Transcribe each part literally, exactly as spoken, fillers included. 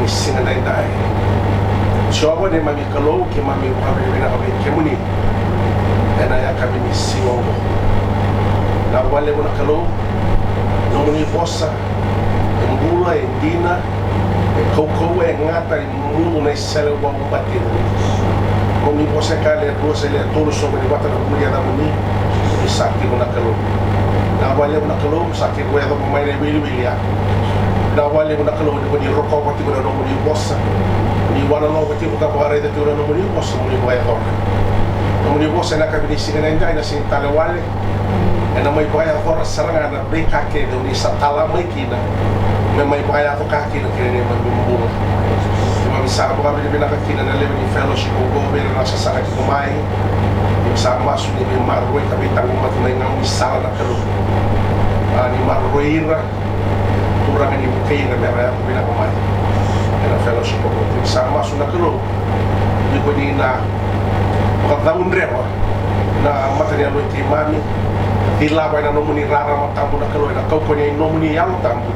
ni siga daidai. Jiova neimami Kalou, keimami vakavinavinaka vei kemuni ena yakavi ni siga oqo. Vinaka vakalevu na Kalou, nomuni vosa e bula, e dina, e kaukauwa, e gata, e mudu na isele vakabatini. Nomuni vosa e kaya, le rua se le tolu soqoni vata na nomuni yacamuni, ni sa tiko na Kalou. Vinaka vakalevu na Kalou, sa tiko e yacova mai na iwiliwili ya. Vinaka vakalevu na Kalou ni ko ni rokova tiko na nomuni vosa. Ni wanonova tiko ka vakaraica tiko na nomuni vosa, mo ni vakayacora. Nomuni vosa ena yakavi ni siga daidai, na sega ni tale wale. Ena mai vakayacora sara ga na veika kece o ni sa tala mai kina me mai vakayaco ka kina ki na neimami bula. Keimami sa vakavinavinaka kina na lewe ni fellowship oqo, vei ira na sasaga tiko mai. Keimami sa masu ni veimaroroi ka veitaqomaki mai na nomuni sala na Kalou. A, ni maroroi ira, Turaga, ni vukei ira me ra yaco vinaka mai ena fellowship oqo. Keimami sa masu na Kalou ni ko ni na vakacaudreva na mata ni yalo i keimami, cilava ena nomuni rarama tabu na Kalou, ena kaukauwa ni nomuni Yalo Tabu,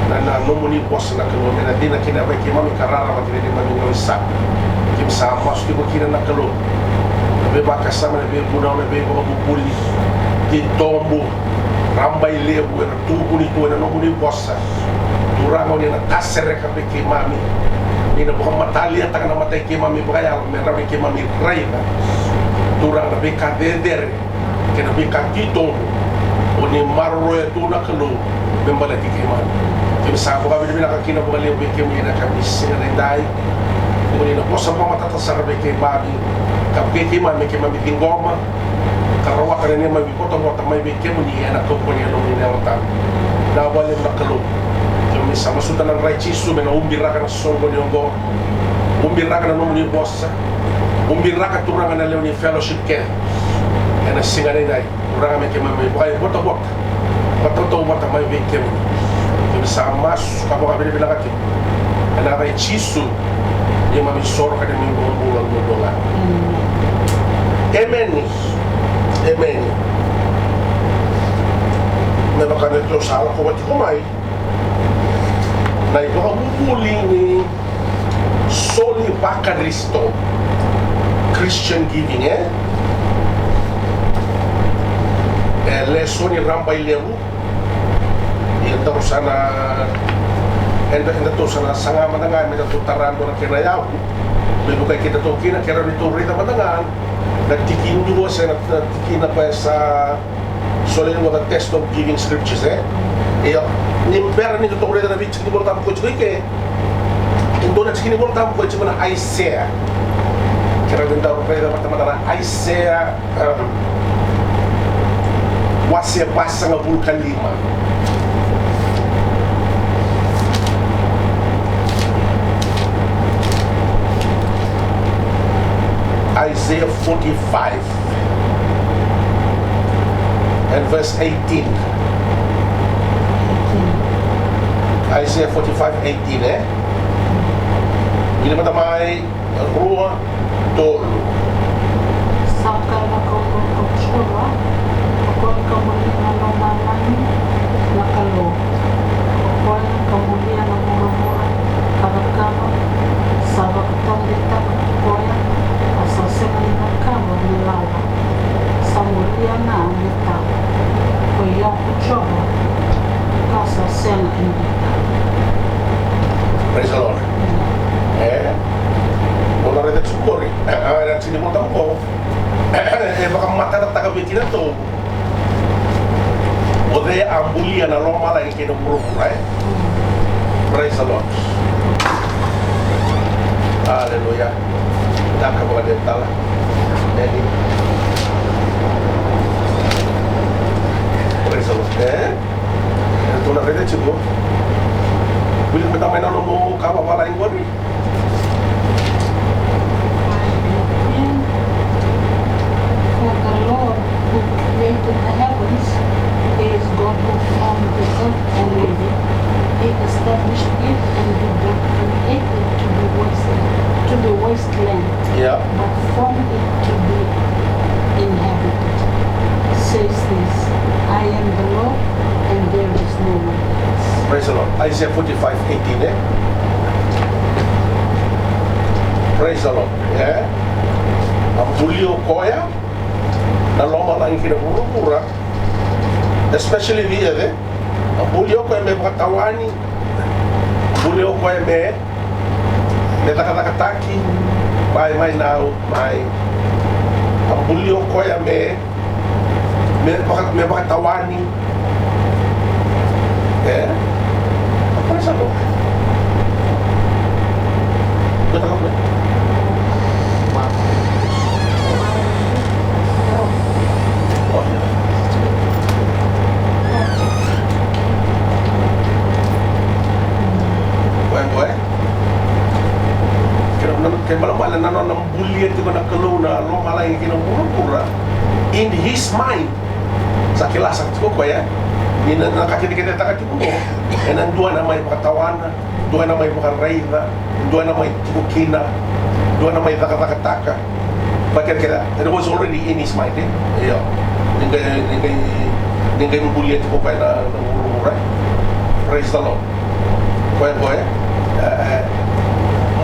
na, na nomuni vosa na Kalou, me na cina kina vei keimami ka rarama ki na neimami gaunisala. Keimami sa masu tiko kina na Kalou, na veivakasama, na veivunau, na veivakavuvuli, titobu, rabailevu, era tukuni tu ena nomuni vosa. Turaga, o ni na tasereka vei keimami, ni na vakamataliataka na mata i keimami vakayalo me rawa ni keimami raica, Turaga, na veika cecere kei na veika titobu o ni maroroya tu na Kalou me baleti keimami. Keimami sa vakavinavinaka kina vakalevu vei kemuni ena yakavi ni siga daidai. Kemuni na vosa vakamatata sara vei keimami, ka vukei keimami me keimami ciqoma ka rawata na neimami votavota mai vei kemuni ena kaukauwa ni nomuni Yalo Tabu. Vinaka vakalevu na Kalou. Keimami sa masuta na dra i Jisu me na ubiraka na soqoni oqo, ubiraka na nomuni vosa, ubiraka, Turaga, na lewe ni fellowship kece ena siga daidai. Turaga, me keimami vakaivotavota, vakatautauvata mai vei kemuni. Keimami sa masu ka vakavinavinaka tiko ena yaca i Jisu, neimami isoro ka neimami iVakabula duadua ga. Emeni. Emeni. Me vaka na tou sa lakova tiko mai na ivakavuvuli ni soli vaKarisito, Christian giving, e? E lesoni rabailevu. Ia datou sa na, eda, edatou sa na saga mada ga me datou tara e dua na kena yavu me vukei kedatou kina, ke rawa ni tou raica mada ga na tiki dua se na, na tikina koya sa soli ni, the test of giving scriptures, e? Io, ni bera ni datou raica na veitiki ni Volatabu ko tiko i ke, e dua na tiki ni Volatabu ko tiko na Aisea. Ke rawa ni datou raica mada, mada na Aisea, um, wase vasagavulu ka lima. Isaiah forty-five and verse eighteen. Isaiah forty-five eighteen, e? Wili mada mai, rua, tolu. Sa kaya vakaoqo ko Jiova, o koya ka bulia na lomalagi na Kalou, o koya ka bulia na vuravura ka cakava, sa vakataudeitaka ko koya, a sa sega ni cakava ni lawa, sa bulia ga me tau. Ko i au ko Jiova, ka sa sega ni vita. Praise the Lord. E, o na raica tiko qori, e, e, na tiki ni Volatabu qo e vakamatatataka vei kina tou o cei a bulia na lomalagi kei na vuravura, e? Praise the Lord. Aleluya. Vinaka vakalevu tale. Emeni. Praise the Lord. E? Eratou na raica tiko. Wili mada mai na nomu ka vavalagi qori. For the Lord who created the heavens, he is God who formed the earth and made it. He established it and did not create it to be waste, to be wasteland, yeah, but formed it to be inhabited. Says this, I am the Lord, and there is no one else. Praise the Lord. Isaiah forty-five eighteen, e? Praise the Lord. E? A buli o koya na lomalagi kei na vuravura, especially the earth. A buli o koya me vakatawani. A buli o koya me, me cakacakataki. Mai, mai now, mai. A buli o koya me me vaka, me vakatawani. E? Praise the Lord. Koya, koya. Kena, kena ibalebale na nona bulia tiko na Kalou na lomalagi kei na vuravura. In his mind, sa kila sara tiko o koya ni na, na ka kecekecetaka tiko qo, ena dua ena mai vakatawana, dua ena mai vakaraica, dua ena mai tiko kina, dua ena mai cakacakataka. Vakakerekere, it was already in his mind, e? Io. Ni qai, ni qai, ni qai bulia tiko o koya na, na vuravura. Praise the Lord. Koya, koya. E, e,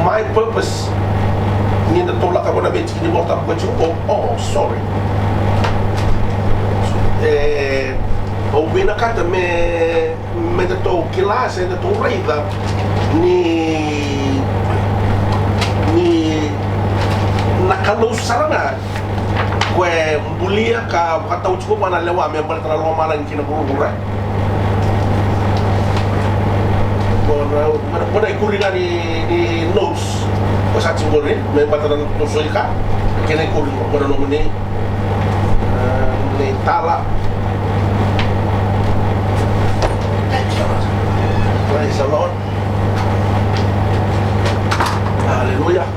my purpose, ni datou lako vua na veitiki ni Volatabu, koya tiko, oh, oh, sorry. E, au vinakata me, me datou kila se datou raica ni, ni na Kalou sara ga koya e bulia ka vakatau tiko vua na lewa me baleta na lomalagi kei na vuravura. Qo na, qo na ikuri ga ni, ni notes. Ko sa tiko qori me baleta na notou soli ka. Kena ikuri qo, qo na nomuni, e, ni tala. Praise the Lord. Hallelujah.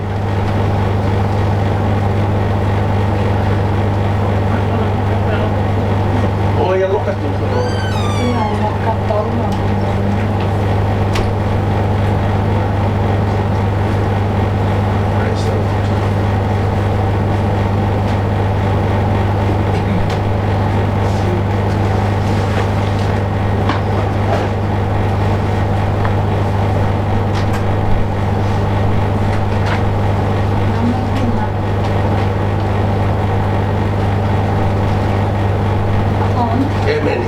Oi, a loka tu. Praise the Lord. Emeni.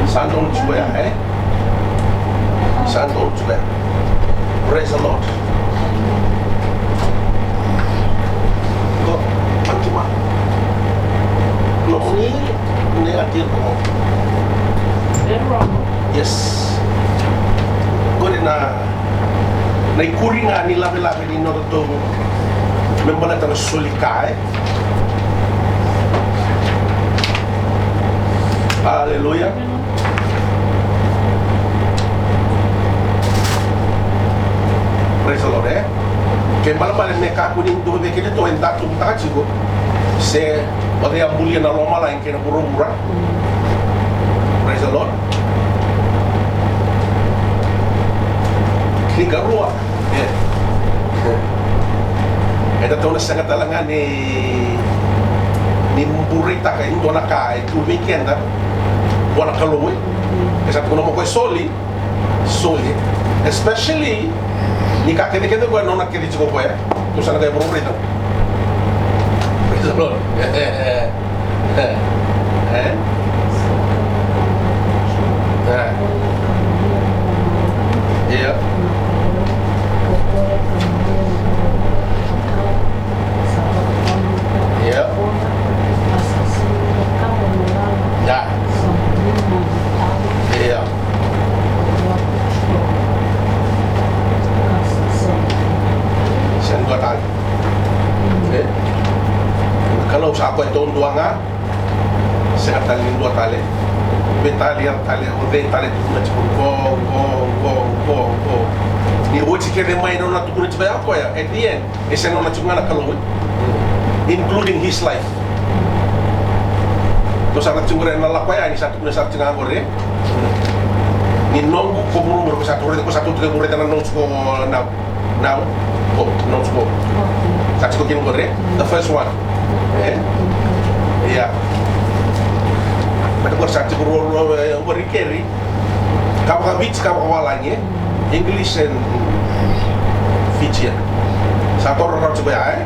Sa donu tiko ya, e? Sa donu tiko ya. Praise the Lord. Qo, mani tu mai. Nomuni, ni a tiko. Yes. Qori na, na ikuri ga ni lavelave ni nodatou me baleta na soli ka, e? Hallelujah. Praise the Lord, e? Kena ibalebale me kakua ni dua vei keitou e datou tiko se o cei a bulia na lomalagi kei na vuravura. Praise the Lord. Ni karua, e, e, edatou na sega tale ga ni, ni bureitaka e dua na ka e tu vei keda vua na Kalou, e. E sa tukuna mo koya soli, soli, especially ni ka kecekece koya nona kece tiko koya. Tou sa na qai vuravura i cau. Praise the Lord. E? E? E? Ia. Ia. Ia. Ia. Sega ni dua tale. E? Na Kalou sa koya duadua ga. Sega tale ni dua tale. Veitalia tale, o cei tale tukuna tiko qo, qo, qo, qo, qo. Ni oti kece mai na nona tukuna tiko ya o koya, at the end, e sega nona tiko ga na Kalou, e? Including his life. Tou sa na tiko qori ena Lako Yani, sa tukuna sara tiko ga qori, e? Ni noqu ko vuravura, ko sa tu, ko sa tu, ko vuravura na notes ko na Now, qo, notes qo. Sa tiko kina qori, e? The first one. E? Ia. Baleta qori sa tiko ruarua, e, qori keri. Ka vakaviti, ka vakavalagi, e? English and Fijian. Sa toro rawa tiko ya, e?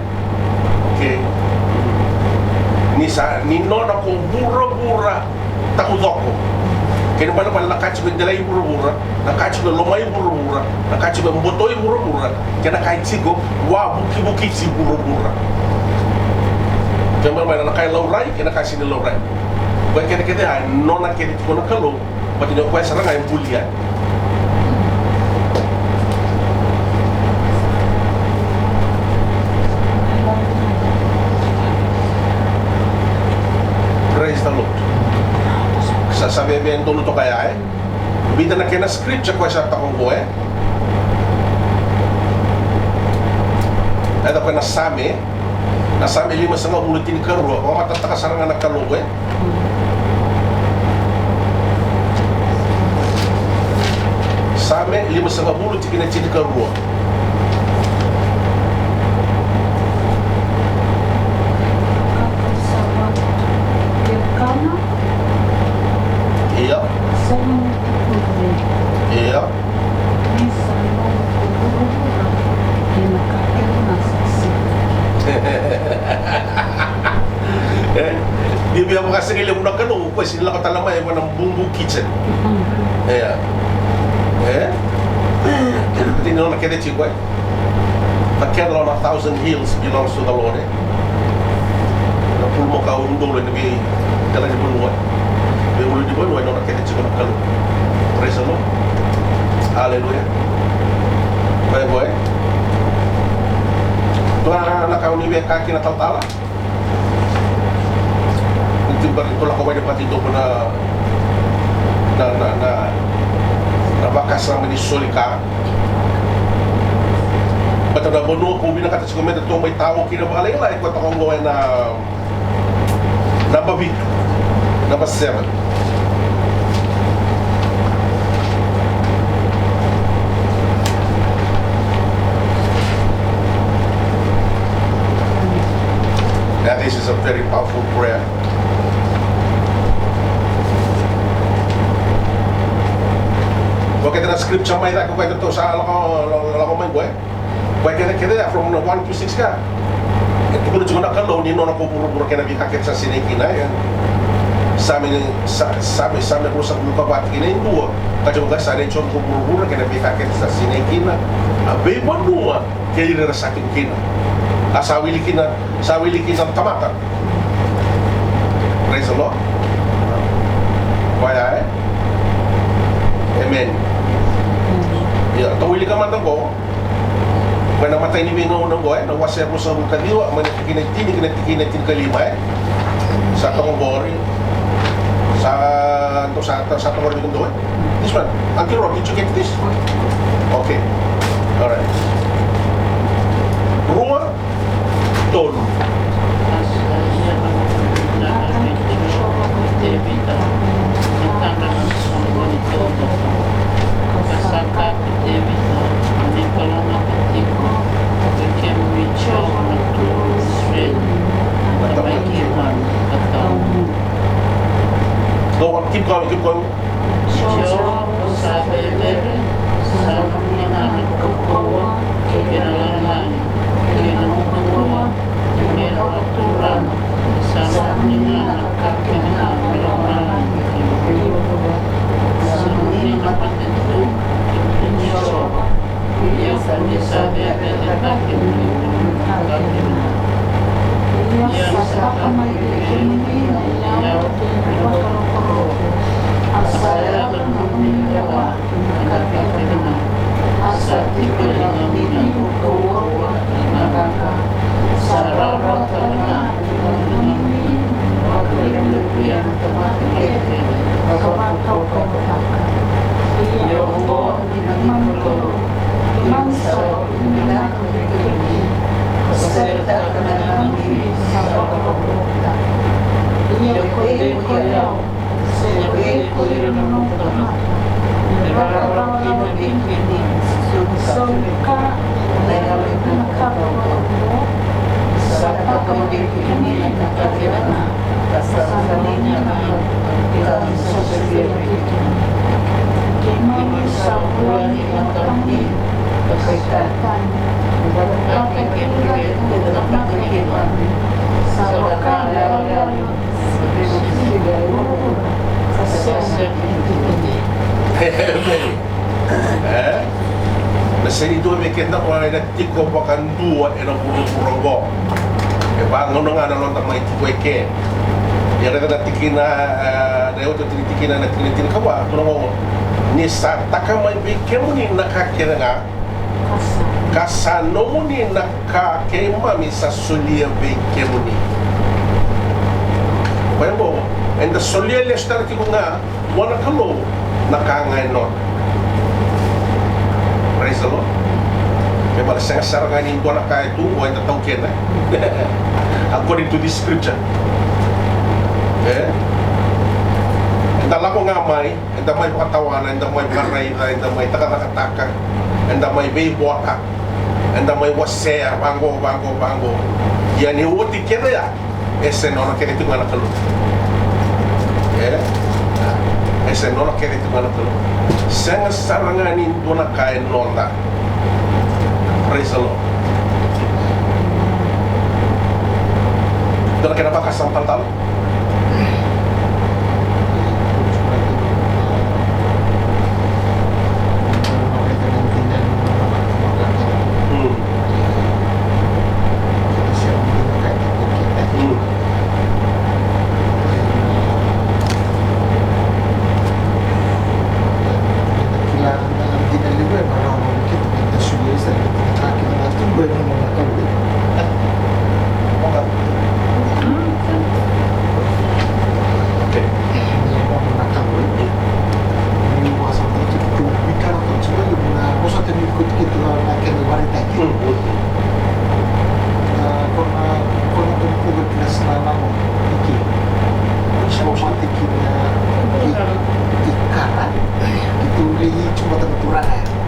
Okay. Ni sa, ni nona ko vuravura taucoko. Kena ibalebale na ka tiko e delai vuravura, na ka tiko e lomai vuravura, na ka tiko e botoi vuravura, kei na ka e tiko vakavukivukiti vuravura. Kena ibalebale na ka e laurai, kei na ka e sega ni laurai. Koya kece kece ya, e nona kece tiko na Kalou. Baleta ni o koya sara ga e buli yani. Praise the Lord. Sa, sa veve donu toka ya, e? Vica na kena scripture koya sa toka oqo, e? Eda koya na Same, na Same limasagavulu tinikarua, vakamatataka sara ga na Kalou, e? Same limasagavulu tikina tinikarua. Ia. Ia. E, ni via vakasega levu na Kalou, o koya sega ni lako tale mai ena bubu kitchen. Ia. E? Ni nona kece tiko, e? The cattle on a thousand hills belongs to the Lord, e? Na bulumakau udolu ena veidelanivanua, veiulunivanua, e nona kece tiko na Kalou. Praise the Lord. Hallelujah. Koya qo, e? Dua na ka o ni via kaya kina talatala. Ni tiko beka ni ko lako mai na vati dopo na, na, na, na, na vakasama ni soli ka. Baleta na vanua ko vinakata tiko me da toka mai tao kina vakalailai, koya toka oqo ena naba vitu, naba seven. Yeah, this is a very powerful prayer. Ko kece na scripture mai cake, ko kece tou sa lako, lako, lako mai qo, e? Ko kece, kece ya from na one to six ka. E tukuna tiko na Kalou ni nona ko vuravura kei na veika kece sa sinai kina, e? Same, sa, Same, Same ruasagavulu ka va tikina e dua. Ka tiko qai sa raica ko vuravura kei na veika kece sa sinai kina. A veivanua kei ira era sa tiko kina. A sa wili kina, sa wili kina na tamata. Praise the Lord. Koya, e? Amen. Ia, tou wilika mada qo. Mai na imatai ni Veigauna qo, e, na wase ruasagavulu ka ciwa, mai na tikina e tini ki na tikina e tinikalima, e. Sa toka qori. Sa, sa, sa toka qori, e. This one. Auntie Ro, did you get this? Okay. All right. Rua, tolu. Go on, keep going, keep going. E? Na sega ni dua vei keda qo ena tiko vakadua ena vuravura oqo. E vagauna ga na noda mai tiko eke. Ia raica na tikina, e, na iotioti ni tikina, na tikina tinikava, tukuna qo: Ni sa taka mai vei kemuni na ka kece ga, ka sa nomuni na ka keimami sa solia vei kemuni. Koya qo, eda solia lesu tale tiko ga vua na Kalou na ka ga e nona. Praise the Lord. Kevaka sega sara ga ni dua na ka e tu, o eda taukena. According to this scripture. E? Eda lako ga mai, eda mai vakatawana, eda mai vakaraica, eda mai takataka, eda mai veivota, eda mai wasea, vaqo, vaqo, vaqo. Ia ni oti kece ya, e se nona kece tiko ga na Kalou. E? E se nona kece tiko ga na Kalou. Sega sara ga ni dua na ka e noda. Praise the Lord. Dua na kena vakasama talatala. Mm. Mm.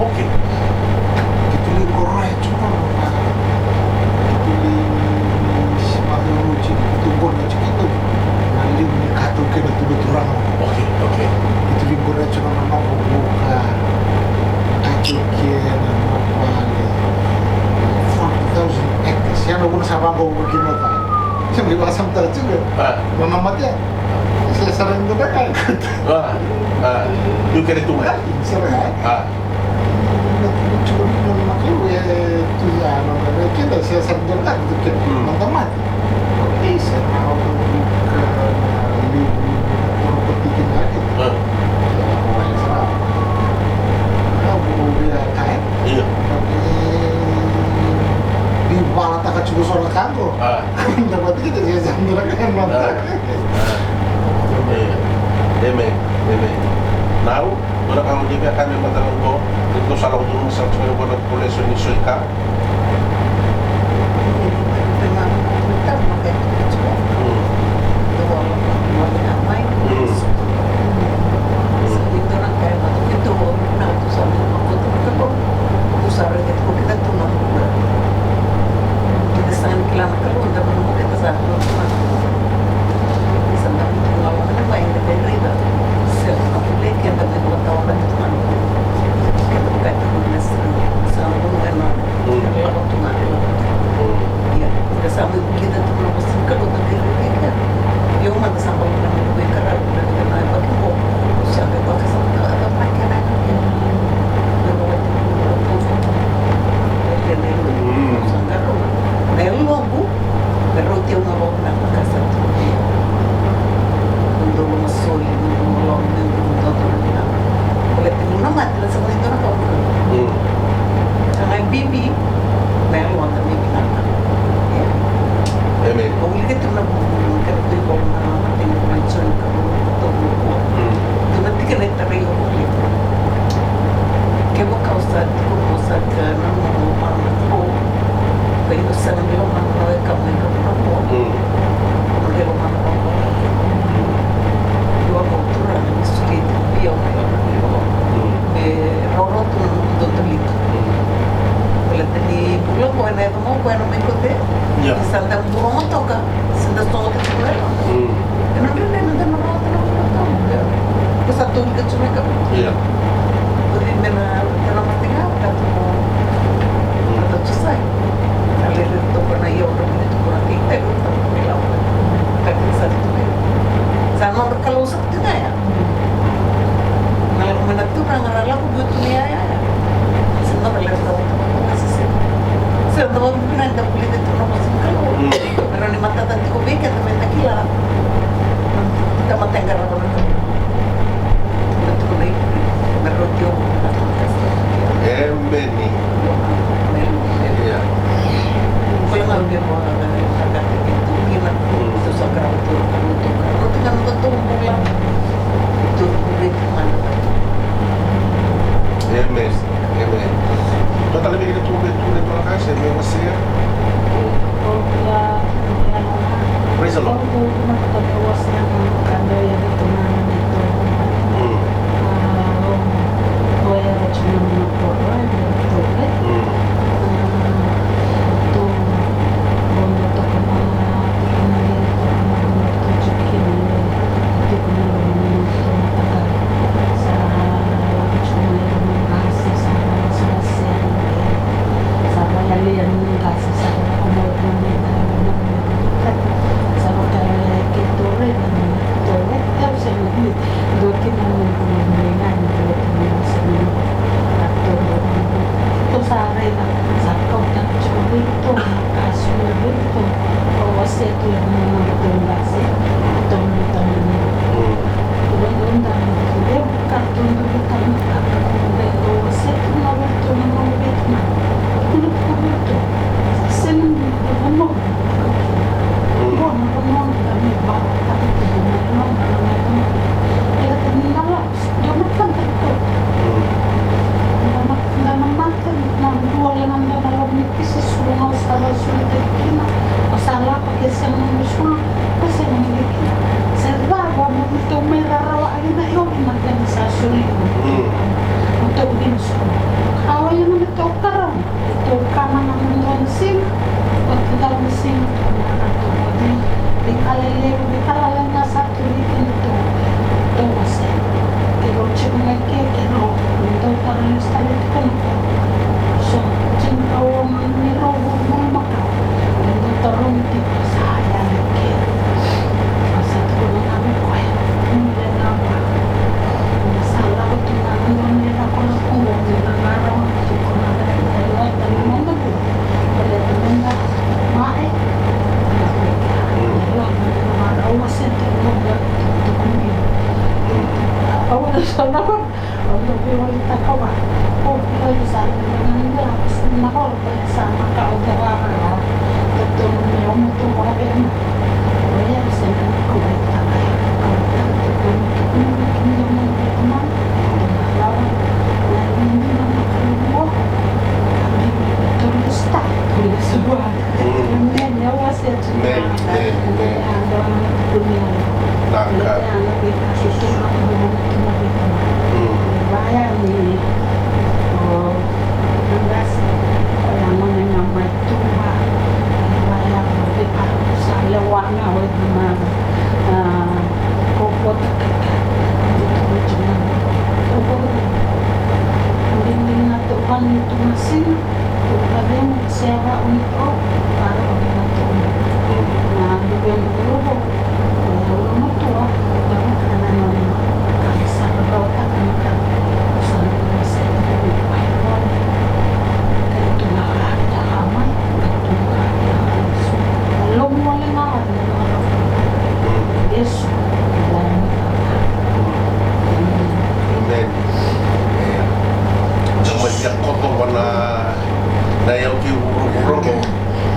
Okay. Keitou lai qoroya tiko na, keitou lai, ni, ni, ni sema na road tiko, keitou qoroya tiko, keitou na levu ni ka taukena tu na turaga. Okay, okay. Keitou lai qoroya tiko na noqu, ka, ka taukena na noqu vale. Forty thousand hectares. Ia na vuna sa vaqo vaqo kina ta. Sema ni vakasamataka tiko. Ah. Na, na mate. Sega sara ni dua na ka. Ah, ah. Io, kere tu mai. Ah, sega. Ah. Io. Ah. Ah. Amen. Amen. Now, dua na ka au via kaya me baleta na qo, ni tou sa lako curuma sara tiko qo na population ni Soika. Mm. Mm. Mm. Na yaloqu, me rauti au na vakavinaka ka sa tu. Dou loma soli, dou loma loma, dou loma dodonu na vinaka. Baleta ni na mate, na sega ni dua na ka. Mm. Sa qai bibi na yaloda me vinaka. Amen. Au wilika tiko na vuku, na kena tu i kola na mateni mai Joni ka vuku, ka vuku. Mm. Tu na tikina e tarai au. Kevaka o sa tiko, o sa ka na nomu lomana ko, ka iko sega ni lomana na wekamu e dua na ko. Mm. O na qai lomana ko. Dua ko Turaga ni solia tiko vei au na yalo. Mm. Me rawarawa tu na nomu dodoliga. Mm. Baleta ni bula ko ena yaco mai ko ena mai kote. Ia. Ni sa da buroga toka. Sa da sogo tiko e loma. Mm. E na dredre na dua na rawata na bula toka. Ko sa tou lika tu mai ka. Ia. Ko dei me na dua na matiga ka tu ko. Mm. Ka tu sai. Na lele toka na ia o na vili toka na kei tele toka. Ko biu tu ni yaya. Sega na levu ka vata vata na sese. Sega na vata vata na da vulica tu na vosa ni Kalou. Mm. Pero ni matata tiko vei keda me da kila. Da mataqara vata na Kalou. Da tu na ipu. Da roti o. Emeni. Emeni. Ia. Ko le malu ke mo. Mm. Amen. Amen. Tou tale me kina tu me tu me tu na ka se me wasea. Praise the Lord. Mm. Mm.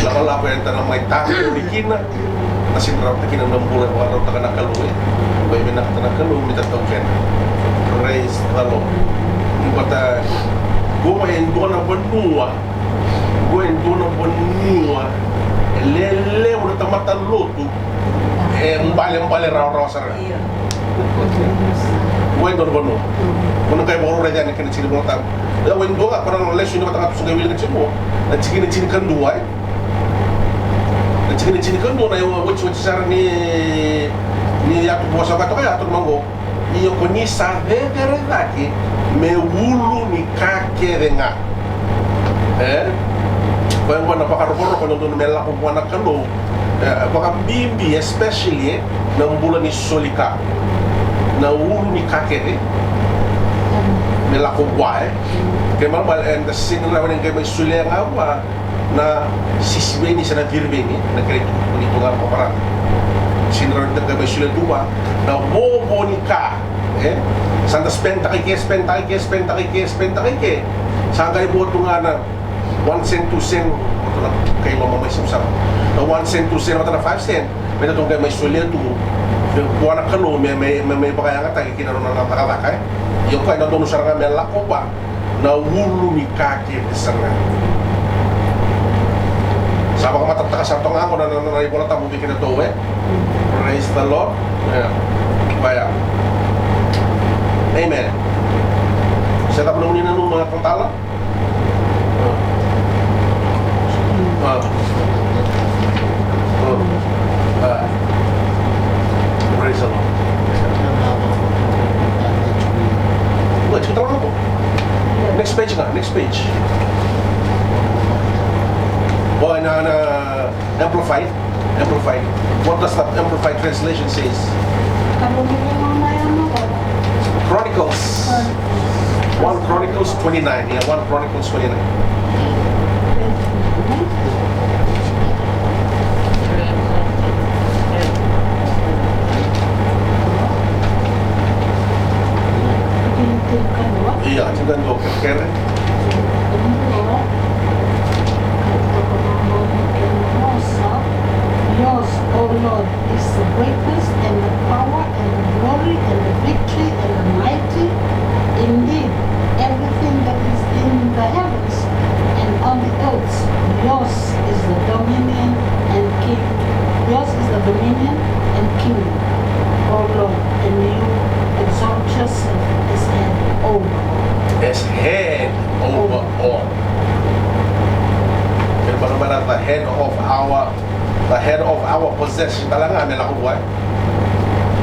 Lakolako eda na mai takuri kina, na sega ni rawata kina na bula e vakarautaka na Kalou, e. Vakavinakata na Kalou me tautaukena. Praise the Lord. Ni vata, qo e dua na vanua, qo e dua na vanua e lelevu na tamata lotu e balebale rawarawa sara. Qo e dua na vanua. Qo na qai vakarau raica yani kena tikina Volatabu. Ia qo e dua ga, ko na lesu ni vata ga tu sa qai wili ka tiko. Na tikina tinikadua, e. Na tikina tinikadua na iwatiwati sara ni, ni yatu vosa vata ga yatu na qo. Ia ko ni sa cecere cake me ulu ni ka kece ga. E? Koya gona na vakarokoroko na dodonu me lako vua na Kalou. E, vakabibi, especially, e, na bula ni soli ka. Na ulu ni ka kece. Lako vua, e. Kena ibalebale, eda sega ni rawa ni qai mai solia ga vua na sisi veni se na ciri veni, na kena itukutuku ni turaga vakaVarata. Sega ni rawa ni da qai mai solia tu vua na vovo ni ka, e. Sa da spend-taka i ke, spend-taka i ke, spend-taka i ke, spend-taka i ke. Sa qai vo tu ga na one cent, two cent, vata na kai loma mai Savusavu. Na one cent, two cent, vata na five cent, me datou qai mai solia tu vua na Kalou me, me, me, me vakayagataki kina na nona cakacaka, e. Ia o koya e dodonu sara ga me lako vua na ulu ni ka kece sara ga. Sa vakamatatataka sara toka ga qo na, na, na, na iVola Tabu vei kedatou, e. Praise the Lord. Yeah. Vaya. Amen. Se cava nomuni nanuma, talatala? Ah. Ah. Praise the Lord. Wait, kita lako. Next page nga, next page. Oh, na, na, Amplified. Amplified. What does the Amplified translation says? Chronicles. One Chronicles twenty-nine. Yeah, one Chronicles twenty-nine. Ia, tinikadua, kere. Yours, O Lord, is the greatness and the power and the glory and the victory and the mighty. Indeed, everything that is in the heavens and on the earth, yours is the dominion and king. Yours is the dominion and kingdom, O Lord, and you exalt yourself as head over all. As head over all. Kena ibalebale, the head of our, the head of our possession tale ga me lako vua.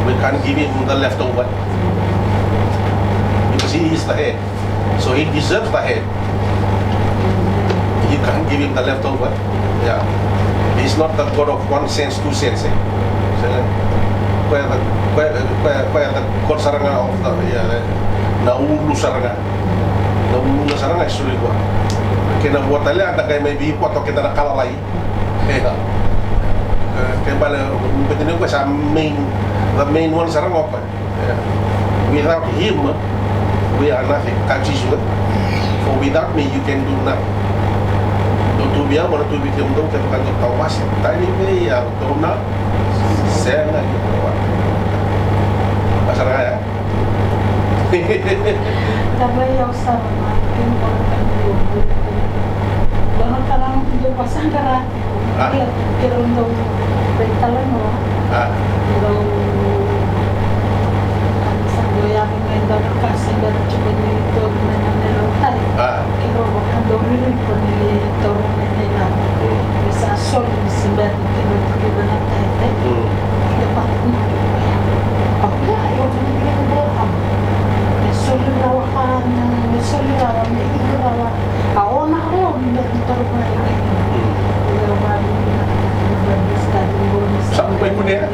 We can't give him the leftover because he is the head. So he deserves the head. You can't give him the leftover. Yeah. He's not the God of one cents, two cents, eh? So, koya na, koya, koya, koya na God sara ga of the, yeah, na ulu sara ga. Na ulu sara ga e soli koya. Kena vua tale, eda qai mai vei koya toka keda na kalalai. Eda, e, kena ibalebale, baleta ni o koya sa main, the main one sara ga o koya. E, without him, we are nothing. Ka Jisu, e? For without me, you can do nothing. Dou tu vei au, au na tu vei kemudou, kevaka dou tawase tani vei au, dou na sega ni rawa. Vaka sara ga ya. Dou na tala, dou vaqara tiko. A? Ia, keirau dau veitalanoa. A? Keirau, a, sa dau yaco mai dua na ka se bera tiko ni tauri mai na neirau tai. A? Keirau vakadau ririva ni taura mai na ilavo. Mm. Ni sa soli ni se bera ni keirau tukuna na tai, e? Mm. Ia, vaka, vaka, ia, au tukuna vei au, e soli rawa ka, e soli rawa, me iko rawa. Sa mai kunea.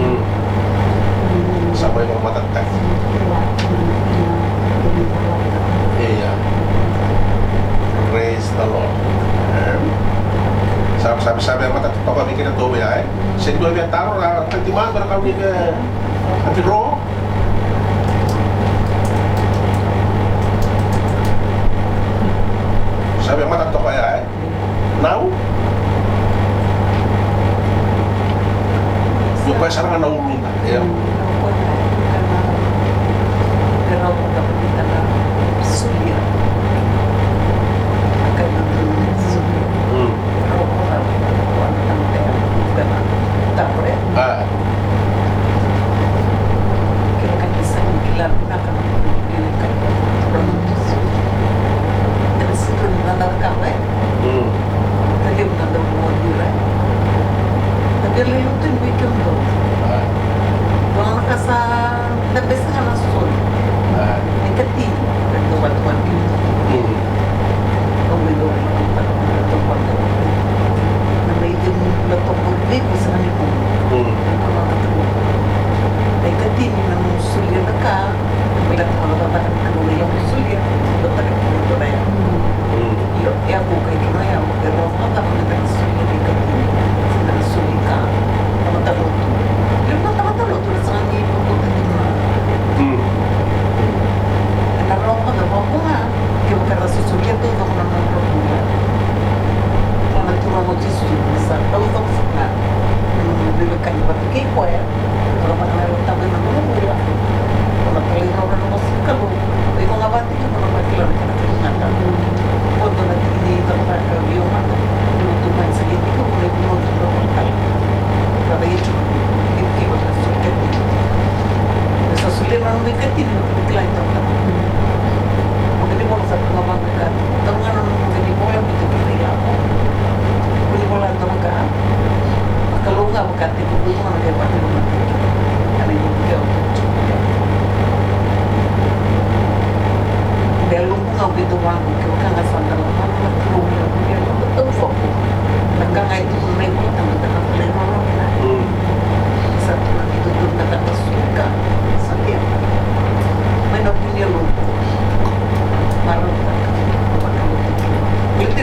Mm. Mm. Sa mai vakamatatataki. Ia. Praise the Lord. Em? Sa, sa, sa via matata toka vei kedatou ya, e? Se dua via taro, ra, tati mada, ra kau ni via, tati ro. Sa via matata toka ya, e? Nau? O koya sara ga na uluna, ia. Mm, o koya na uluna. Keirau vakavulica na solia.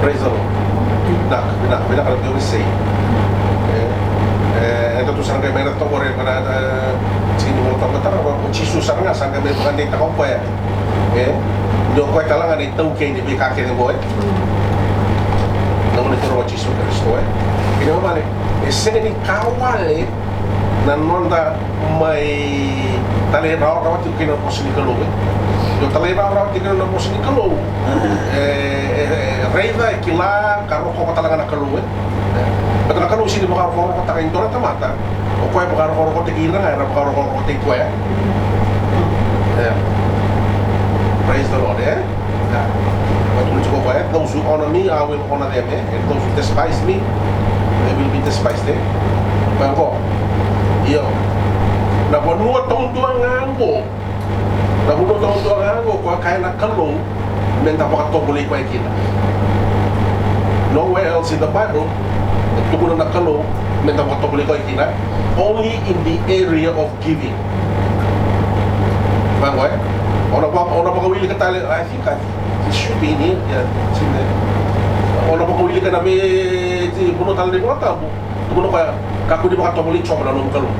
Praise the Lord. Vinaka, vinaka, vinaka na veiwasei. E, e, eda tu sara ga mai na toqori, na, na, tini mo toqori tara, o Jisu sara ga sa qai mai vakadeitaka o koya. E, ni o koya tale ga na itaukei ni veika kece qo, e. Na Gone Turaga o Jisu Karisito, e. Kena ibalebale, e sega ni ka wale na noda mai talairawarawa tiko kina na vosa ni Kalou, e. Ni o talairawarawa tiko kina na vosa ni Kalou, e, e, e raica, e kila, ka rokoroko tale ga na Kalou, e. Baleta na Kalou sega ni vakarokorokotaka e dua na tamata, o koya e vakarokorokotaki ira ga era vakarokorokotaki koya. E. Praise the Lord, e? E. Vakatukuna tiko o koya, "Those who honor me, I will honor them, e? And those who despise me, they will be despised," e? Vaqo. Io. Na vanua taudua ga qo, na vanua taudua ga qo ko a kaya na Kalou me da vakatovolei koya kina. Nowhere else in the Bible e tukuna na Kalou me da vakatovolei koya kina. Only in the area of giving. Vaqo, e? O na va-, o na vakawilika tale, I think I, it should be in here. Yeah, it's in there. O na vakawilika na vei, ti, vanua tale ni Vola Tabu. Tukuna o koya, kakua ni vakatovolei Jiova na nomu Kalou.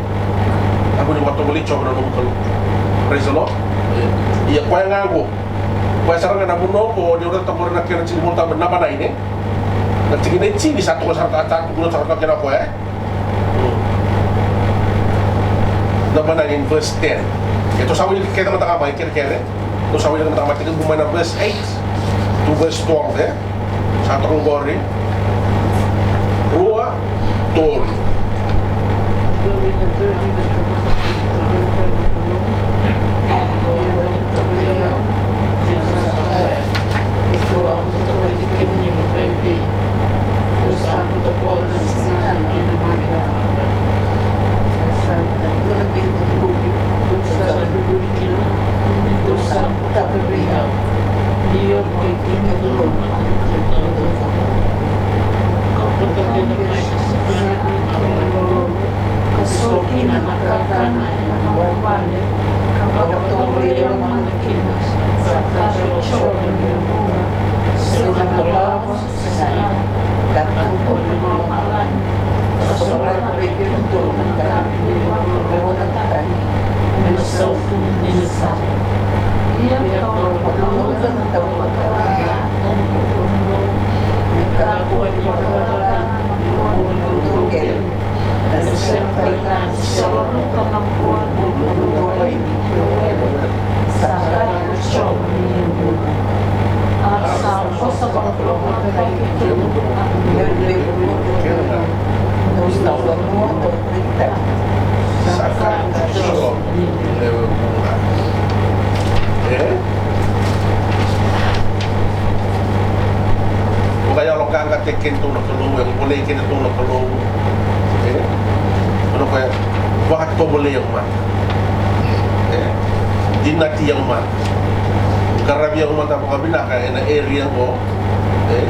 Kakua ni vakatovolei Jiova na nomu Kalou. Praise the Lord. Ia koya ga qo. Koya sara ga na vanua qo, ni o na toqori na kena tini Vola Tabu, naba nine, e? Na tikina e tini sa toqori sara, sa tukuna sara toka kina o koya, e? Naba nine in verse ten. Keitou sa wilika kece mada ga mai, kerekere. Keitou sa wilika mada ga mai, tekivu mai na verse eight to verse twelve, e? Sa toka qori. Rua, tolu. Sa ka ni so ni lewe vuqa. E? Vakayaloqaqataki kedatou na Kalou, e volei kedatou na Kalou. E? Ona koya vakatovolei au mada. E? Dinati au mada. Qaravi au mada vakavinaka ena area qo. E?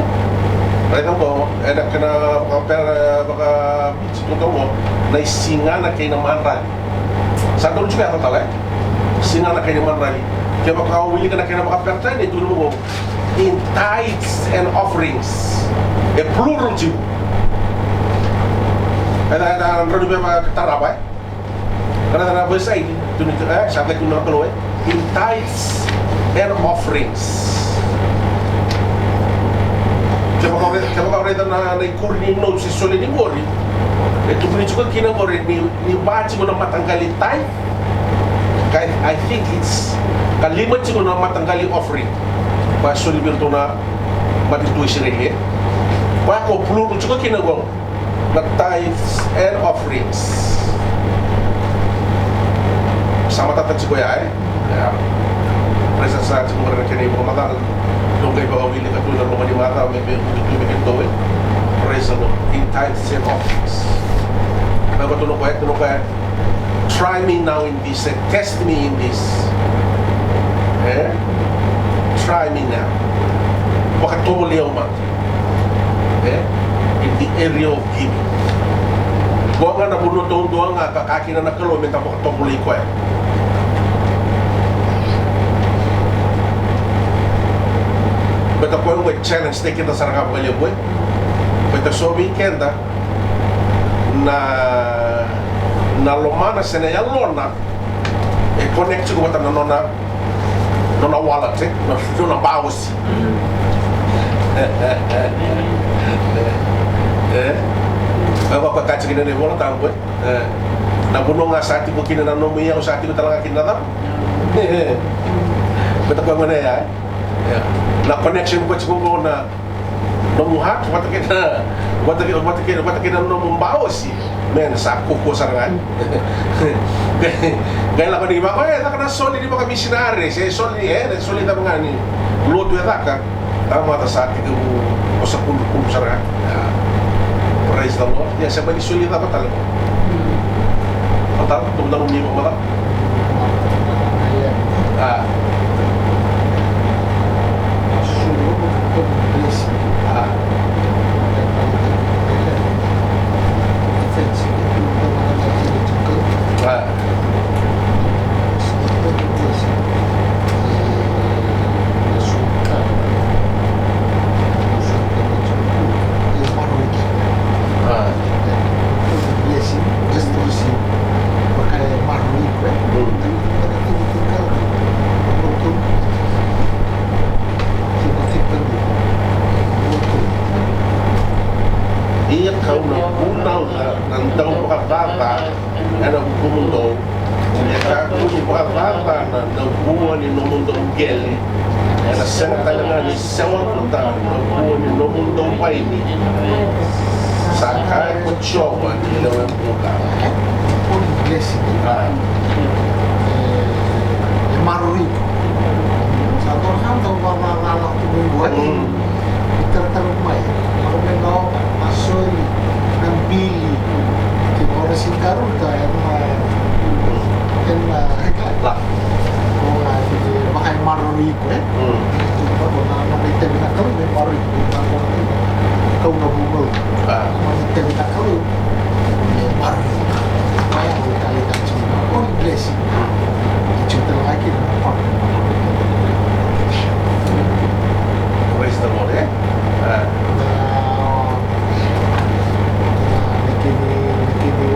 Raica qo, ena kena vakapera, vaka Tiko qo, na isigana kei na madrali. Sa donu tiko ya tale, e? Sigana kei na madrali. Kevaka o wilika na kena vakaperitania, e tukuna qo, in tithes and offerings. E plural tiko. Eda, eda rawa ni veivakararaba, e? Ka na, na veisaidi, tukuni, e, sa qai tukuna na Kalou, e? In tithes and offerings. Kevaka o raica, kevaka o raica na, na ikuri ni notes e soli ni qori, e tukuni tiko kina qori ni, ni va tiko na mataqali tithe. Ka, I think it's ka lima tiko na mataqali offering. Ka soli vei iratou na matanitu Isireli, e. Ka ko plural tiko kina qo. Na tithes and offerings. Sa matata tiko ya, e? Ia. Praise the Lord, sa tiko qori na kena ivakamacala. Dou qai vakawilika tu ena loma ni macawa me, me, me, me, me, me, me, me, praise the Lord. In tithes and offerings. Na vatu no koya, no koya. Try me now in this, e, test me in this. E? Try me now. Vakatovolei au mada. E? In the area of giving. Qo ga na vanua taudua ga ka kaya kina na Kalou me da vakatovolei koya. Baleta koya qo e challenge-taki keda sara ga vakalevu, e? Baleta so vei keda na, na lomana se na yalona e connect tiko vata na nona, nona wallet, e, na nona baosi. E, e, e, e. E, e, e, e, e, e, na vanua ga sa tiko kina na nomu iyau, sa tiko tale ga kina na cava? E, e. Baleta koya gona ya, e. E. Na connection ko tiko qo na nomu heart, vata kei na, vata kei, vata kei, vata kei na nomu baosi. Man, sa koko sara ga. Qai, qai lako ni vaka, e, caka na soli ni vakamisinari, se soli, e, na soli cava ga ni lotu e caka. Tamata sa tekivu vosa kudrukudru sara ga. Ia. Praise the Lord. Ia, se mani soli cava tale. Vata, tou dau ni vamata. A. A. A. A. Ia kau na vunau na, na dau vakacaca ena vukumudou. Ia kakua ni vakacacana na vua ni nomudou qele. Ena sega tale ga ni sewavuta na vua ni nomudou vaini. Sa kaya ko Jiova ni lewe vuqa. A. E, e maroroi iko. Sa dua na ka dau vakacacana tu mai qo. Mm. Taratara mai, lako mai na oka, na soli, na bili. Ke ora si karuta, ena, ena, ena, la. Ko na, ke vaka e maroroi iko, e? Mm. Ko na, na, na itavi na Kalou, e maroroi iko, na, na, kau na vunau. A. Na itavi na Kalou, e maroroi iko. Vaya, ko ka, ko ka, ko bless. Praise the Lord, e? A. Na, na kena, na kena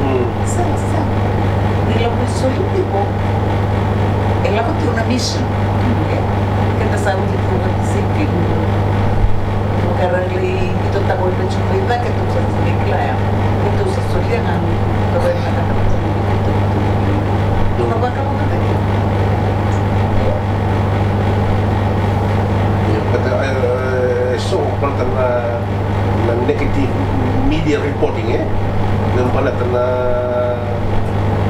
Mm. Sega, sega. Ni lako i soli tiko. E lako tu na mission. E? Keda sa wili tu vata seke. Ka ra lai, keitou taqomaka tiko mai cake, keitou sa soli kila ya. Keitou sa solia ga. Keitou sa solia ga. Keitou sa solia ga. Keitou sa solia ga. Ia, but, e, e, so, baleta na, na negative media reporting, e? Me baleta na,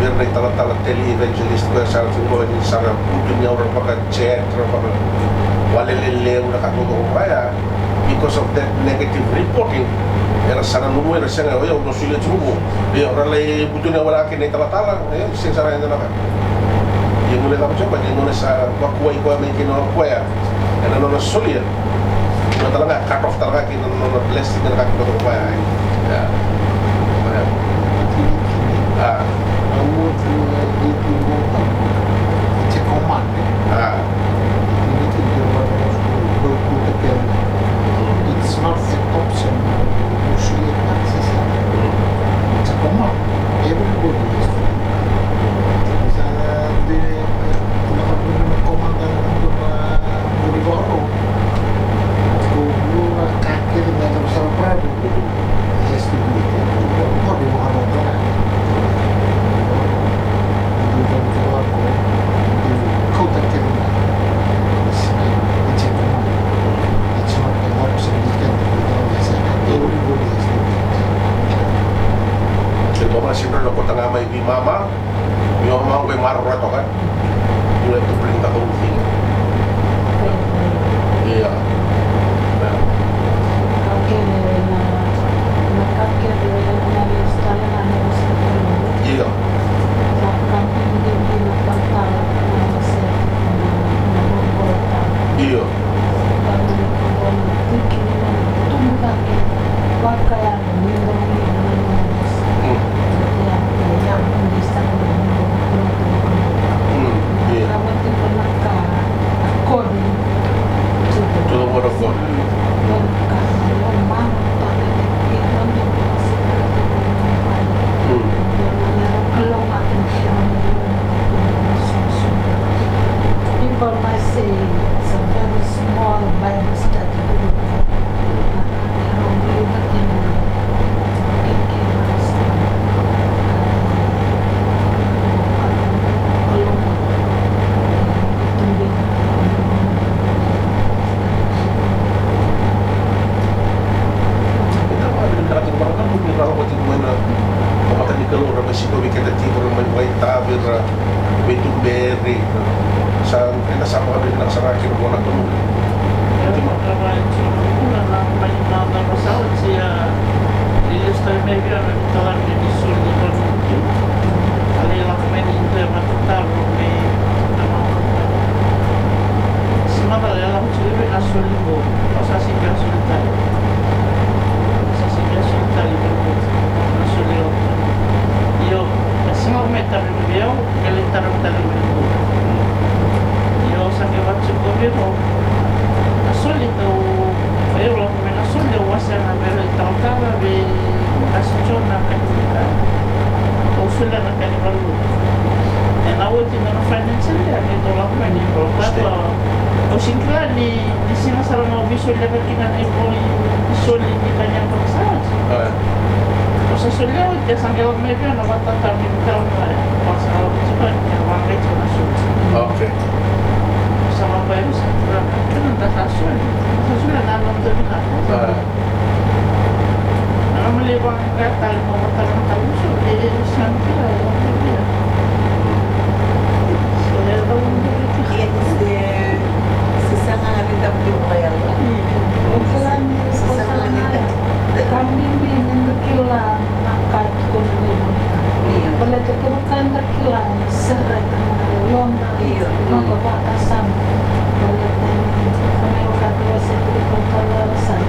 vei ira na italatala tele evangelist, koya sa tu qo, ni sa ra butu ni au ra vaka chat, ra vaka wale lelevu, na ka taucoko vaya. Because of that negative reporting, era sa nanuma, era sega, o yau, au na solia tiko vou. Io, ra lai butu ni au wale kina italatala, e, sega sara e dua na ka. Ia, gona e cava tiko, but gona sa vakuai koya mai kina o koya ena nona solia. Nona tale ga, cut off tale ga kina nona blessing, na ka kina o koya. Ia. A. A. It's not an option. Usually, it's a command. Everybody has to. Sa de, na command na buri varo. Ko bura ka kece na sa prado. Yes, to do it. Ko bura varo. Kauta kece na. It's a command. It's not an option. You can do it. Everybody has to do it. Kei na mama, sipela na kota ga mai vei mama. Vei mama, qai maroroya toka. You have to bring the whole thing. Ia. Ia. Io. Mm. Mm. Io. Say it's a very small Bible study group. Ena matanikalou ra mai sikovi keda tiko, ra mai vakaitavi, ra veituberi. Sa eda sa vakavinavinaka sara kina vua na Kalou. Io, na ka va e tiko na kula na mani mada ko sa oti a, e lesu tale mai vei au na veitalanoa ni soli ni vanua. A lai lako mai ni dua e vakatataro me na mada. Sa mada lai lako tiko vei na soli qo. Au sa sega ni soli tale. Au sa sega ni soli tale na soli qo. Io, e sega me tale. Io, e lai tara tale mai qo. Io, sa qai vaka tiko vei rau. Na soli kau, e lako mai na soli, au wasea na vei rau italatala vei Kasi Jona Kanika. Au solia na ka ni valu. Ena oti na financial year, keitou lako mai ni valu. Kau sega ni kila ni Ni siga sara ga au veisoliyaka kina na ivola ni soli ni ka ni yabaki sa oti. Io. Au sa solia oti, a sa qai lako mai vei au na vakatataro ni veitalanoa, au sa lako tiko ni a vaqai tiko na soli. Okay. Au sa vaqai, au sa turaga, kena da sa soli, sa soli na nona vinaka. Io. Ena maliwa ga tale mo matara na tale uso, e, e, sa kila, e, e, e. Se, se, se sega ni dau tu vaya. Se sega ni dau. Ka bibi ni da kila na ka e tukuna na iVola. Io. Baleta kevaka eda kila na sere ena noda, io, noda vakasama. Baleta ni, kevaka eda wasea tiko na iVola Tabu,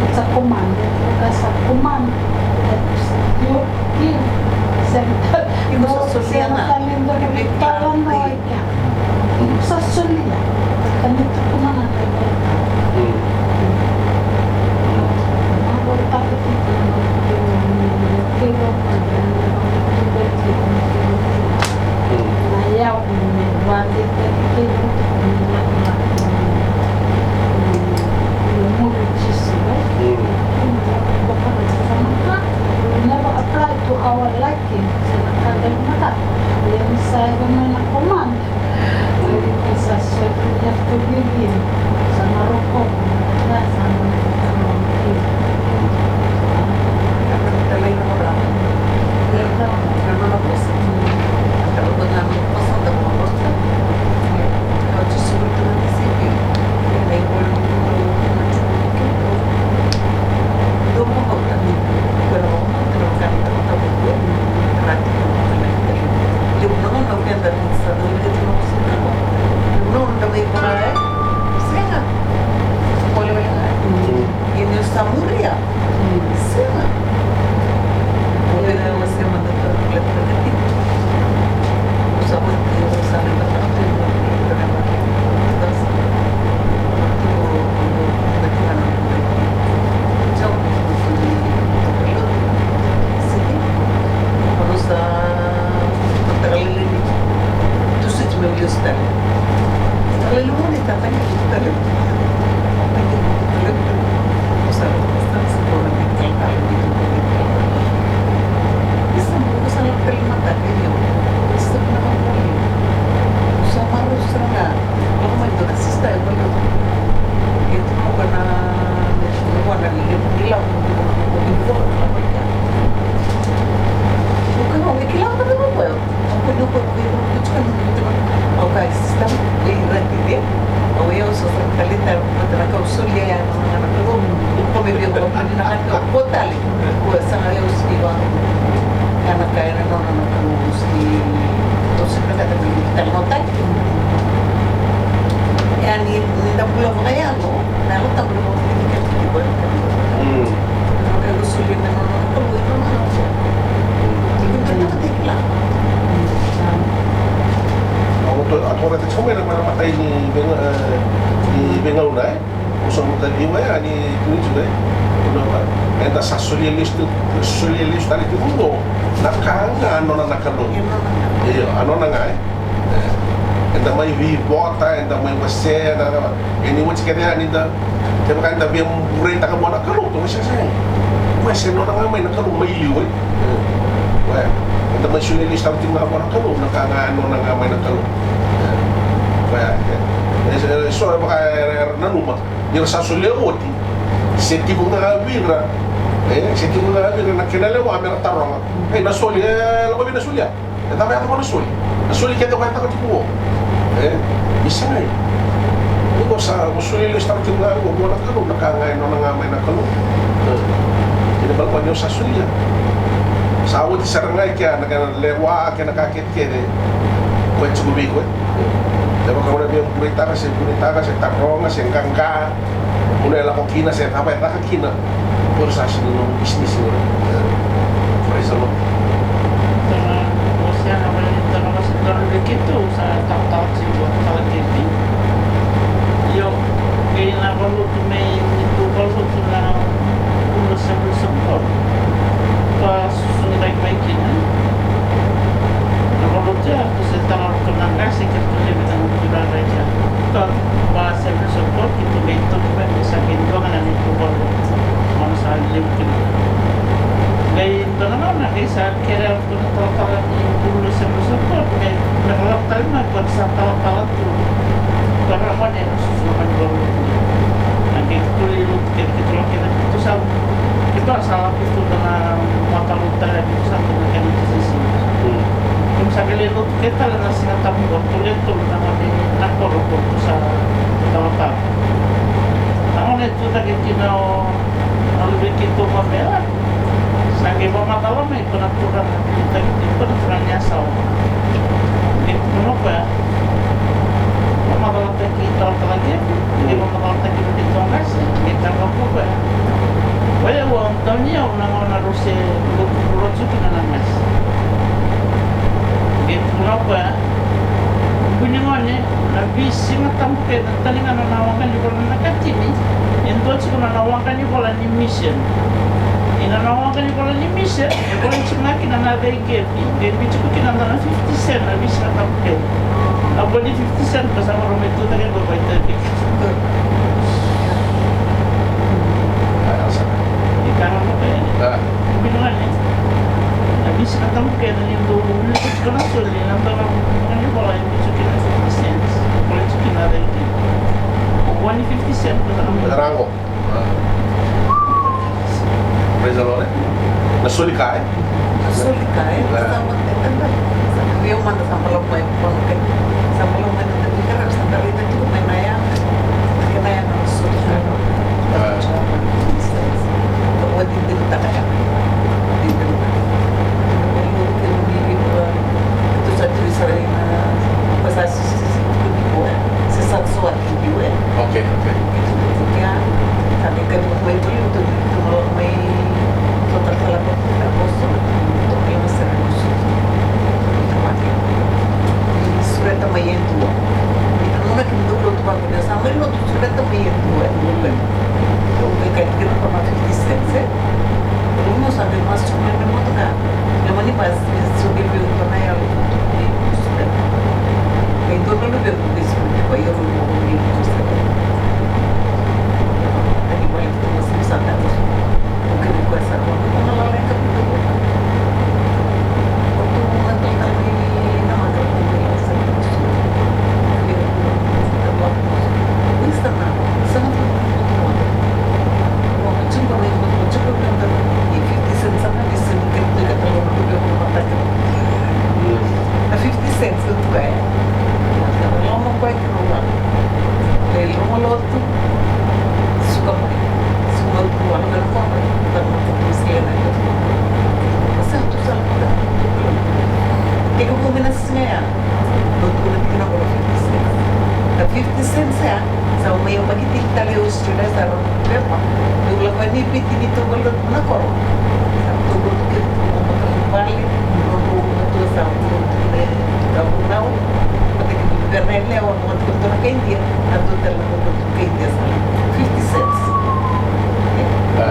it's a command, it's a command. Io, io, sega ni tale, io, sega ni tale ni dua na veitalanoa. Sa solia. Ka ni tukuna na ka. Mm. Na ka o taka tiko na ka. Mm. Na yau me vakadeitaki kei na ka. Muri Jisu, right? Mm. Never apply to our liking. Sa na ka dau matata. Ia ni sa yaco mai na command. Sa soli, you have to give in. Sa na rokovi. Ia sa na rokovi. Au to, au to raica tiko mai na, na matai ni veiga-, e, ni veigauna, e? Ruasagavulu ka ciwa, e, ni twenty-two, e? Eda sa solia lesu, solia lesu tale tiko qo na ka ga nona na Kalou. Io, a nona ga, e? E, e Da mai veivota, eda mai wasea, na, na, e ni oti kece yani da, kevaka eda via bureitaka vua na Kalou, tou wasea sega. Oya se nona ga mai na Kalou mai liu, e. Oya, eda mai solia lesu tale tiko ga vua na Kalou na ka ga e nona ga mai na Kalou. Oya, e, e, e so e vaka era nanuma ni ra sa solia oti, se tiko ga vei ira, e, se tiko ga vei ira na kena lewa me ra taroga. E, na soli, e, lako vei na solia. E cava e yaco vua na soli? Na soli kece koya e caka tiko vua. E? Ni sega. Iko sa, o solia lesu tale tiko ga vua na Kalou, na ka ga e nona ga mai na Kalou. E? Kena ibalebale ni o sa solia. Sa oti sara ga i kea na kena lewa, kena ka kece kece. Koya tiko vei koya. E? Kevaka o na via bureitaka, se bureitaka, se taroga, se qaqa. Kuna e lako kina se cava e caka kina. Ko sa sega ni nomu bisinisi qori. Praise the Lord. Dua na vosa, na vosa ni dua na vosa, dua na vei keitou sa talatala tiko, talatala tiko. Io, kei na valotu me ni tu valotu na Bula Seven Support. Ka susu ni rai mai kina. Na valotu ya, tu se tala tu na qase, ke tu levi na tu na rai ya. Ka va Seven Support, keitou qai toki mai, me sa qai dua ga na neitou valotu. Gauna sa levu kina. Qai dua na gauna qai sa kere au tu na talatala ni Bula Seven Support, me, me lako tale mai, ko sa talatala tu. Ko ra gone na susu na mani valotu. Na qai tu i lotu keitou lako kina keitou sa, keitou sa lako keitou na matalotu tale keitou sa tu na kena kisisi. Keitou sa qai lotu keitou tale na Siga Tabu qo, tu le tolu na gone na koro qo tu sa talatala. Na gone tu cake kina o na luve keitou Mabela. Sa qai vakamacala mai ko na turaga, ko na turaga ni Yasawa. Qai tukuna o koya, vakamacalataki talatala Kevi, qai vakamacalataki vei keitou qase, qai kaya o koya, o yau au dau ni au na gauna rau se lotu, rau tiko kina na qase. Qai tukuna o koya, buni gone, na veisiga tabu kece, tani ga na waqa ni vola na katini, e dua tiko na waqa ni vola ni mission. Ia na waqa ni vola ni mission, e vola tiko ga kina na vei Kevi, e biu tiko kina na fifty cent na veisiga tabu kece. Na vo ni fifty cent, ka sa maro me tu take qo, vakaitavi. Ni ka ga mo kaya. Buni gone, na veisiga tabu kece ni dou wilika tiko na soli, na dua na waqa ni vola e biu tiko kina fifty cents. Vola tiko kina na vei Kevi. O vo ni fifty cent, ka sa maro. Praise the Lord, e? Na soli ka, e? Na soli ka, e? Sa mate tata. Sa via mada sa balavu mai, balavu mai. Sa balavu mai na tata, sa balavu mai na tiko mai na ya. Kena ya na soli ka. Sa wadidinataka ya. Wadidinataka. Wadidinataka. Tou sa turi sara ina, ko sa sisi, sisi, sisi, sisi, sisi, sisi, sisi, sisi, Okay, okay. Ia, sa qai kaya vei koya, tou, tou, tou lako mai, tou talatala ko na vosa, tou kila na sere vosa. Tou vake. Ni sureta mai e dua. Ni nanuma kina dou lotu vaqo, ni sa mai lotu sureta mai e dua, e dua. Tou qai kaya kina ko na fifty cents, e? Tou sa qai masu mai na motoka. Ia mani basi, e suki vei au dua na yalo. Ni sureta. Qai dua na luvequ qai suki vei au, ia au qai sureta. Qai vale tu, mas sa ta. Au kaya vei koya sara, o na lala e ka vei au. O tu na talatala ni na mata, o tu na sa ta. Qai au tu na sa ta. Ni sa na, sa na tu na. Au tiko na, au tiko na, e fifty cents sa na, ni sa ni ka, ni ka talo na luvequ na mata. Na fifty cents, o tu kaya. Loma koya. Loma lotu, suka mai, suka mai tu, a lako na koba, a lako na koba, sega na koba. Sa tu sa lako na koba. Ke ko kumi na siga ya, lotu na tikina koba fifty cents. Na fifty cents ya, sa mai yabaki tiko tale o Australia sa rau pepa. Dau lako ni Viti ni tu koba lotu na koro. Sa tu koba tu ke tu koba tu vale, no koba tu sa tu koba tu le, ka koba nau, pata ke tu pera na lewa. Koto na kai Idia, a dua tale na koto tu kai Idia sa fifty cents. E.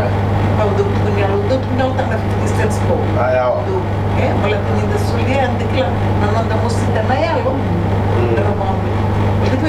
Au dau tukuni yalo, au dau tukuni yalo tale na fifty cents ko. A, yawa. Dau, e, baleta ni da solia, da kila na noda mosita na yalo. Mm. Da na vaka me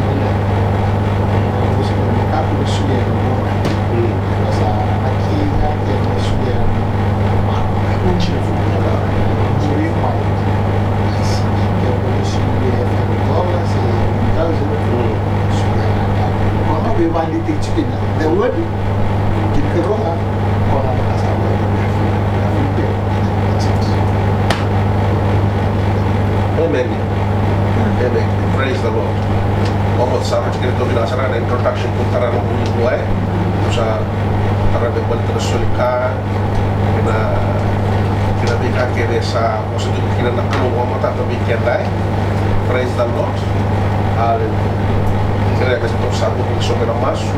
Mm. Amen. Amen. Praise the Lord. Vamos, sa rauti keda tou vinaka sara na introduction ko tara na vuli vua e. Sa tara me baleta na soli ka. Kei na, kei na veika kece sa vosa tiko kina na Kalou vakamatata vei keda e. Praise the Lord. Hallelujah. Kerea me tou sa tuku so me na masu.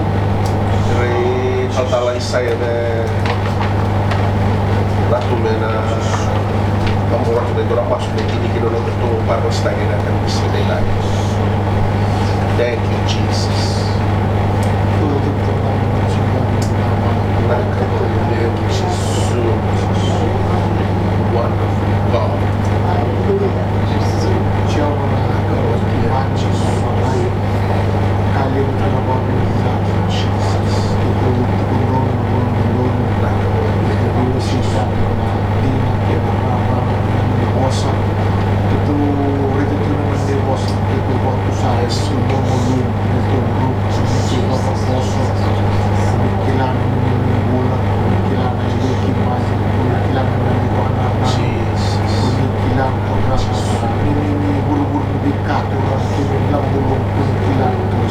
Kerea talatala Isaya me na tu me na, na mora tu me dua na masu me tini kina na noda tou Bible study na ka ni sa dei lai. Thank you, Jesus. Thank you, Jesus. Wonderful God. Hallelujah. Jesus. Jehovah, God, Jesus.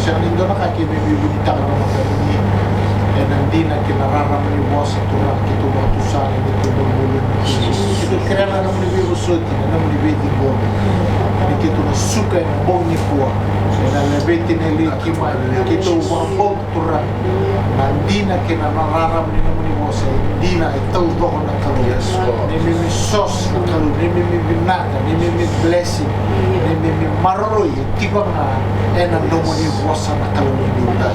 Sega ni dua na ka keimami vunitaka na matani, ena dina kei na rarama ni vosa, Turaga, keitou vakatusa na neitou bulubulu. Keitou kerea na nomuni veivosoti, na nomuni veiciqomi. Ni keitou na suka ena bogi nikua, ena Laveti na yaloi keimami, keitou vakabauta Turaga na dina kei na rarama ni nomuni vosa e dina, e taucoko na Kalou. Yes, Lord. Neimami source na Kalou, neimami vinaka, neimami blessing, neimami maroroi e tiko ga ena nomuni vosa na Kalou ni dina.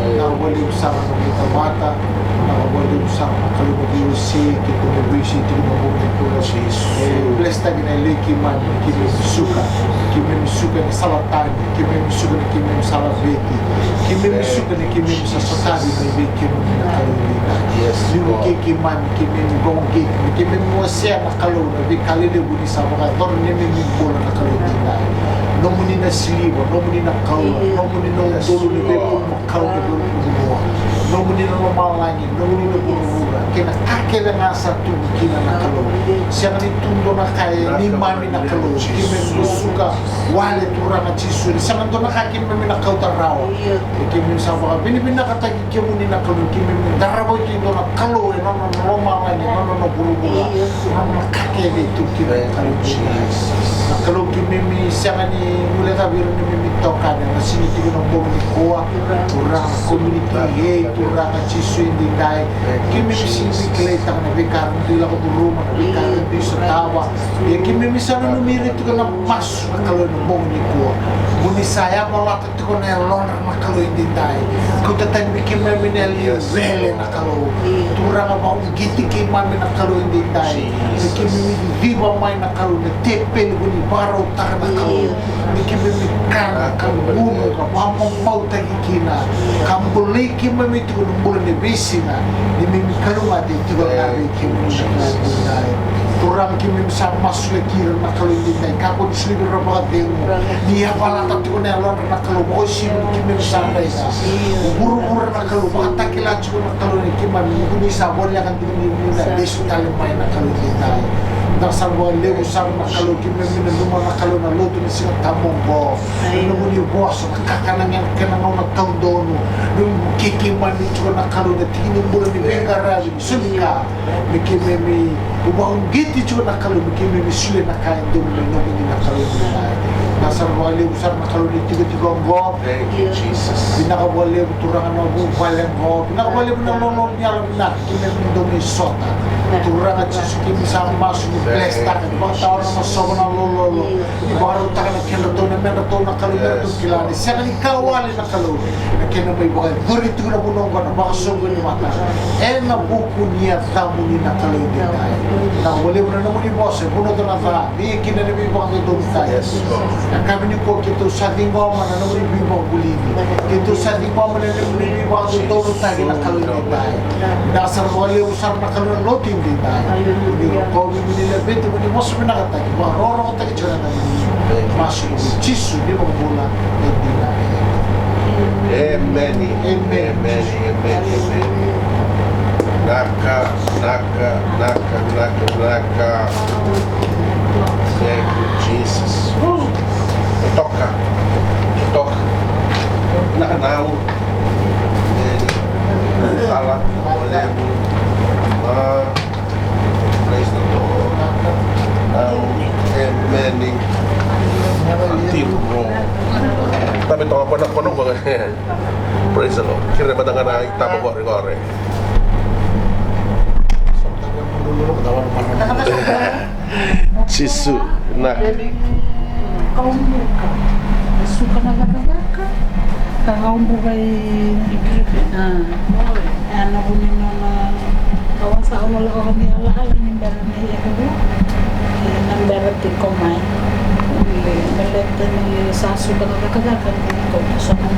Vinaka vakalevu sara na nomuni tamata, vinaka vakalevu sara na Kalou na veiwasei keitou na veiwasei tiko na bogi nikua. E blesstaki na yaloi keimami, keimami suka, keimami suka ena sala tani, keimami suka na keimami sa laveti, keimami suka na keimami sa sotavi mai vei kemuni na Kalou ni dina. Yes, Lord. Ni vukei keimami, keimami vakauqeti, keimami wasea na Kalou na veika lelevu ni sa vakayacora neimami bula na Kalou ni dina. Nomuni na siliva, nomuni na koula, nomuni na udolu ni veibulu makawa ni veibulu vua. Nomuni na lomalagi, nomuni na vuravura, kei na ka kece ga sa tu kina na Kalou. Sega ni tu dua na ka e neimami na Kalou, keimami suka wale Turaga Jisu, ni sega dua na ka keimami na kauta rawa. E keimami sa vakavinavinakataki kemuni na Kalou, keimami qarava tu e dua na Kalou ena nona lomalagi, ena nona vuravura, ena nona ka kece e tu kina na Kalou. Na Kalou keimami sega ni guilecavi ira na neimami itokani, na siga tiko na bogi nikua, Turaga community, e Turaga Jisu e daidai, keimami sega ni kilai taka na veika era dui lako curuma, na veika era dui sotava. Ia keimami sa nanumi ira tiko na masu na Kalou ena bogi nikua. Mo ni sa yavalata tiko na yalodra na Kalou e daidai. Kauta tani vei keimami na yali wele na Kalou. Turaga vakauqeti keimami na Kalou e daidai. Me keimami ciciva mai na Kalou na tepeli ko ni vakarautaka na Kalou. Me keimami kana ka gunu ka vakamamautaki kina, ka bolei keimami tiko na bula ni veisiga, ni keimami kalougata tiko ga vei kemuni na Kalou e daidai. Turaga keimami sa masulaki ira na Kalou e daidai, kakua ni solia vei ira na vakacegu, ni yavalata tiko na yalodra na Kalou, vakauasivi ni keimami sa raica. O vuravura na Kalou, vakatakila tiko na Kalou ni keimami, ni ko ni sa voleka tiko ni na lesu tale mai na Kalou e daidai. Da sa vakalevu sara na Kalou keimami nanuma na Kalou na lotu ni Siga Tabu oqo. Na nomuni vosa, na kakana ga ena kena gauna taudonu. Ni vukei keimami tiko na Kalou na tiki ni bula ni veiqaravi, ni soli ka. Me keimami vakauqeti tiko na Kalou, me keimami solia na ka e donu me nomuni na Kalou ni dai. Da sa vakalevu sara na Kalou ni tikotiko oqo. Thank you, Jesus. Vinaka vakalevu Turaga na vuvale oqo. Vinaka vakalevu na lolo ni yalovinaka. Keimami dau mai sota. Turaga Jisu, keimami sa masu ni bless taka, ni vakatawa na masova na lololo, ni vakarautaka na kedratou, na medratou na Kalou, medratou kila ni sega ni ka wale na Kalou. Na kena mai vakayacori tiko na vanua oqo na vakasoqoni vata ena vuku ni yacamuni na Kalou e daidai. Na vakalevu na nomuni vosa e vunautaka na ca. Vei kina na veivakadodonutaki. Yes, Lord. Na yakavi nikua keitou sa ciqoma na nomuni veivakavulici. Keitou sa ciqoma na nomuni veivakadodonutaki na Kalou e daidai. Na sa vakalevu sara na Kalou na lotu e daidai. Ni rokovi, ni laveti, ni vosa vinakataki, vakarokorokotaki tiko na nomuni masu. Jisu ni vakabula e daidai. Emeni. Emeni. Emeni. Emeni. Emeni. Naka, naka, naka, naka, naka. Thank you, Jesus. Toka. Toka. Naka nau. Sala. Levu. Ah, praise the Lord. Nau. Emeni. Ati ro. Tabe toka kona, kona, kona. Praise the Lord. Kere mada ga na itaba qori, qori. Jisu, na. Kaubuka. E suka na cakacaka. Ka kaubuka i. Ah. E na vuni nona. Ka wasa a wala o ni alaala ni bera ni e kavu. E na bera tiko mai. Baleta ni sa suka na cakacaka ni tiko. Sa na